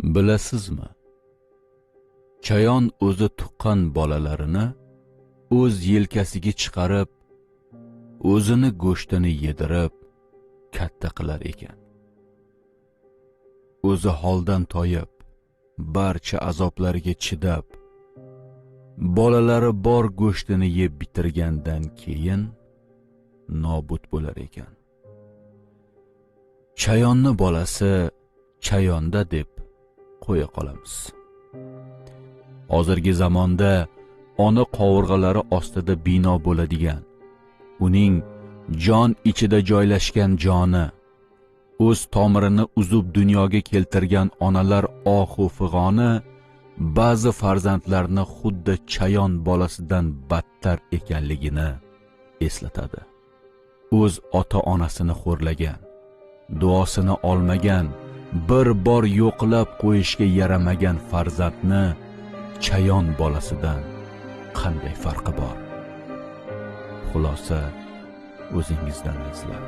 Bilasizmi? Chayon o'zi tuqqan bolalarini o'z yelkasiga chiqarib, o'zini go'shtini yedirib katta qilar ekan. O'zi holdan toyib, barcha azoblarga chidab, bolalari bor go'shtini yeb bitirgandan keyin nobud bo'lar ekan. Chayonni bolasi chayonda deb qo'ya qolamiz. Hozirgi zamonda ona qovurg'alari ostida bino bo'ladigan, uning jon ichida joylashgan joni, o'z tomirini uzib dunyoga keltirgan onalar ohu fig'oni ba'zi farzandlarni xuddi chayon bolasidan battar ekanligini eslatadi. O'z ota-onasini xo'rlagan, duosini olmagan, bir bor yo'qlab qo'yishga yaramagan farzandni chayon bolasidan qanday farqi bor? Xulosa o'zingizdan azizlar.